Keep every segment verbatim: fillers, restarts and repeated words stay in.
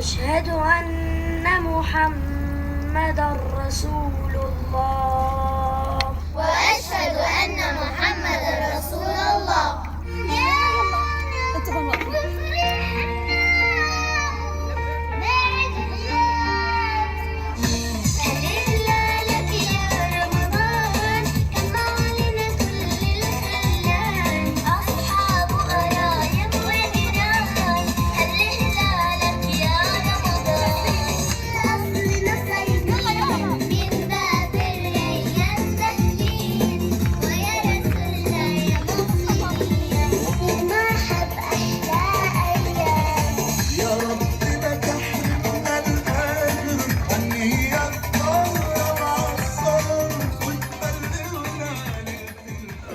أشهد أن محمدا رسول الله. وأشهد أن محمدا رسول الله.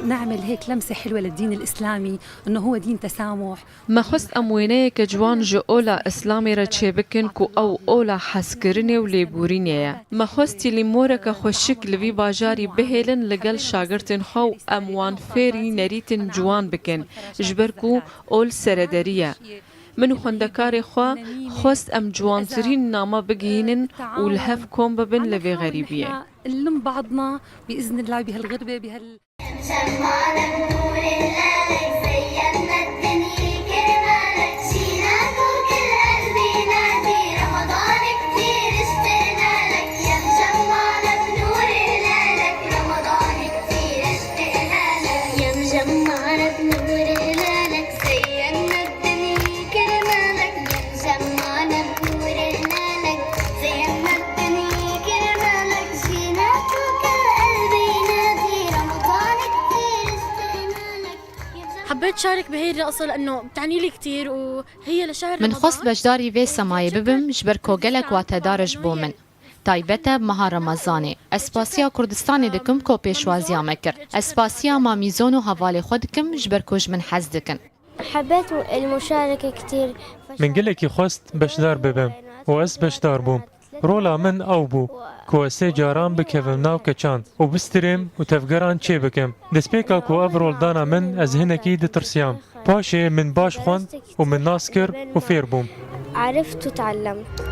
نعمل هيك لمسة حلوة للدين الإسلامي، إنه هو دين تسامح. Me xwest em wêneyeke ciwan ji ola Îslamê re çêbikin ku ew ola hezkirinê û lêborînê ye. Me xwest tîlîmoreke xweşik li vî bajarî bihêlin li gel şagirtên xwe û em wan fêrî nerîtên ciwan bikin, ji ber ku ol serederî ye. Min û xwendekarê xwe xwest em ciwantirîn nama bigihînin û li hev kom bibin li vê xerîbiyê. نلم بعضنا بإذن الله بهالغربة، بهال- حبيت شارك بهي الرقصة لأنه بتعني لي كتير، وهي لشهر Min xwest رمضان. Beşdarî vê semayê bibim, ji ber ku gelek watedar e ji bo min. Taybet e bi meha Remezanê. Ez spasiya Kurdistanê dikim ku pêşwaziya me kir. Ez spasiya mamîzon û hevalê xwe dikim, ji ber ku ji min hez dikin. حبيت المشاركة كتير. Min gelekî xwest beşdar bibim û ez beşdar bûm. Rola min ew bû ku ez sê caran bikevim nav keçan û bistirêm û tevgeran çêbikim. Destpêka ku ev rol dana min, ez hinekî ditirsiyam. Paşê min baş xwend û min nas kir û fêr bûm. عرفت وتعلمت.